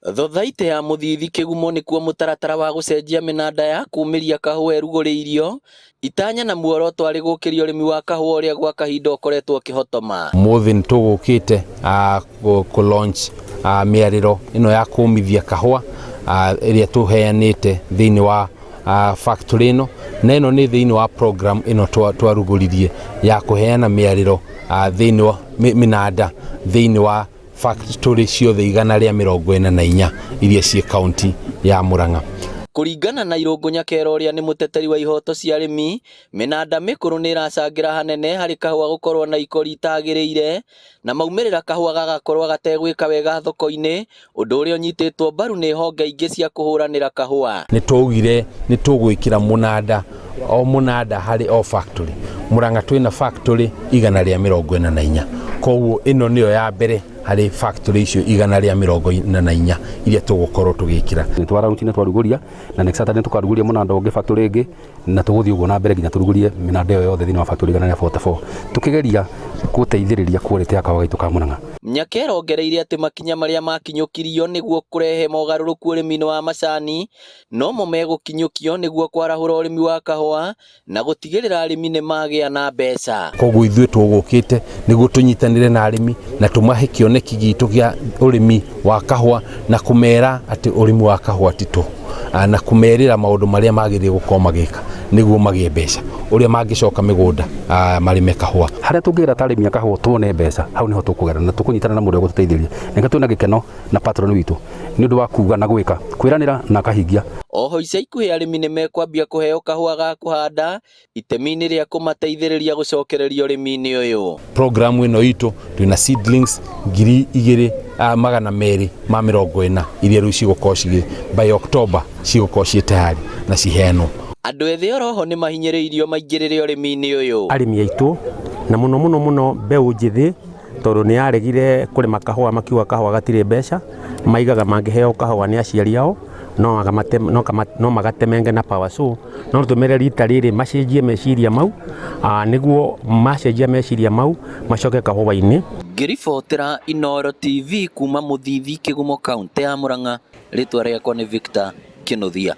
Thothaitĩ ya Mũthithi Kĩgumo nĩkuo mũtaratara wa gũcenjia mĩnanda ya kumĩria kahũa ĩrugũrĩirio, itanya na muoroto arĩ gũkĩria ũrĩmi wa kahũa ũrĩa gwa kahinda ũkoretwo ũkĩhotoma. Mũthĩ nĩ tũgũkĩte kũ launch mĩarĩro ĩno ya kũmithia kahũa ĩrĩa tũheanĩte thĩinĩ wa factory ĩno, na ĩno nĩ thĩinĩ wa program ĩno twarugũririe ya kũheana mĩarĩro thĩinĩ wa mĩnanda thĩinĩ wa factory ciothe 144 iria ciĩ kaunti ya Murang'a. Kũringana na Irũngũ Nyakera ũrĩa nĩ mũteteri wa ihoto cia arĩmi, mĩnanda mĩkũrũ nĩ ĩracangĩra hanene harĩ kahũa gũkorwo na ikori itagĩrĩire na maumĩrĩra kahũa gagakorwo gategwĩka wega thoko-inĩ, ũndũ ũrĩa ũnyitĩtwo mbaru nĩ honge ingĩ cia kũhũranĩra kahũa. Nĩ twaugire nĩ tũgwĩkĩra mũnanda o mũnanda harĩ o factory. Murang'a twĩna factory 144, koguo ĩno nĩyo ya mbere harĩ factory icio 144 iria tũgũkorwo tũgĩkĩra. Nĩ twaraunchi na twarugũria, na next Saturday tũkarugũria mũnanda ũngĩ factory ĩngĩ, na tũgũthiĩ ũguo na mbere nginya tũrugũrie mĩnanda ĩyo yothe thĩinĩ wa factory 144, tũkĩgeria gũteithĩrĩria quality ya kahũa gaitũ ka Murang'a. Nyakera ongereire atĩ makinya marĩa makinyũkirio nĩguo kũrehe mogarũrũku ũrĩmi-inĩ wa macani nomo megũkinyũkio nĩguo kwarahũra ũrĩmi wa kahũa na gũtigĩrĩra arĩmi nĩ magĩa na mbeca. Koguo ithuĩ tũgũkĩte nĩguo tũnyitanĩre na arĩmi na tũmahe kĩoneki gitũ gĩa ũrĩmi wa kahũa na kũmera atĩ ũrĩmi wa kahũa ti tũhũ, na kũmerĩra maũndũ marĩa magĩrĩire gũkorwo magĩka nĩguo magĩe mbeca, ũrĩa mangĩcoka mĩgũnda marĩme kahũa. Harĩa tũngĩgera ta arĩmi a kahũa tuone mbeca, hau nĩho tũkũgera na tũkũnyitana na mũndũ ũrĩa ũgũtũteithĩrĩria. Nĩkĩo twĩna gĩkeno na patron witũ nĩ ũndũ wa kuga na gwĩka, kwĩranĩra na akahingia. Oho ica ikuhĩ arĩmi nĩ mekwambia kũheo kahũa ga kũhanda itemi-inĩ rĩa kũmateithĩrĩria gũcokereria ũrĩmi-inĩ ũyũ. Programu ĩno itũ twĩna seedlings 2240 iria rĩu cigũkorwo cigĩ by October cigũkorwo ciĩ tayari na ciheanwo. Andũ ethĩ oroho nĩ mahinyĩrĩirio maingĩrĩre ũrĩmi-inĩ ũyũ. Arĩmi aitũ na mũno mũno mũno mbeũ njĩthĩ, tondũ nĩ yaregire kũrĩma kahũa makiuga kahũa gatirĩ mbeca, maigaga mangĩheo kahũa nĩ aciari ao no magatemenge na power saw. No tũmere rita rĩrĩ macenjie meciria mau, nĩguo macenjia meciria mau macoke kahũa-inĩ. Ngĩribotera Inooro TV kuma Mũthithi, Kĩgumo, kaũntĩ ya Murang'a, rĩtwa rĩakwa nĩ Victor Kĩnuthia.